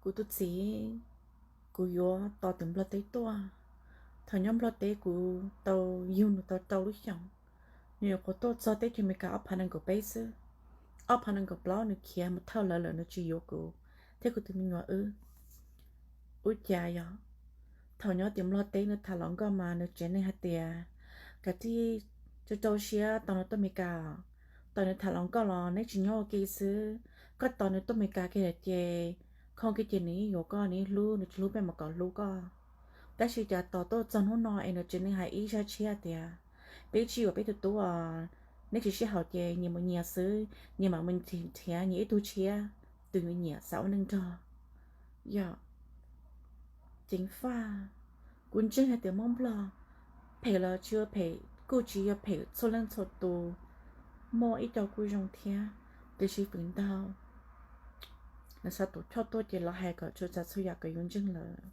Kuv tus txiv, kuv yuav tos tus Nplog teb tuaj. Thaum nyob Nplog teb kuv tau yug nws tau rau lub xyoos. Nws nyuam qhuav tuaj txog teb chaws Amelikas ob phav nees nkaum peb xwb. Ob phav nees nkaum plaub nws khiav mus thawj lawv lawm, nws tsis yuav kuv thiab kuv tus me nyuam wb. Ua cas yog thaum nyob tim Nplog teb nws tham hluas nkauj mas nws tsev neeg hais tias, kav tsij rau rau siab tos nws tuaj Amelikas. Tos nws tham hluas nkauj los neb tsis nyob ua ke xwb, koj tos nws tuaj Amelikas kiag lawm ces khoo kiag ces nws yeej yuav koj, nws yeej hlub, nws tsis hlub peb mas kom hlub koj. Tab sis cas tos tuaj txog hnub no es nws tsev neeg hais ib zaj tshiab tias, peb tsis yuav peb tus tub os, neb tsis sib haum ces nyias mus nyias xwb, nyias mam mus nrhiav nyias ib tug tshiab, tus yuav nyiam xav ua neej nrog. Yog, ceev faj. Kuv ntseeg hais tias muaj Nplog, phem los tsis ua phem kuj tsis yog phem txhua leej txhua tus, muaj ib co kuj zoo thiab, tiam sis feem ntau lawv xav tuav choj tuaj ces lawv hais kom txhua tsav txhua yam kom yus ntseeg lawm.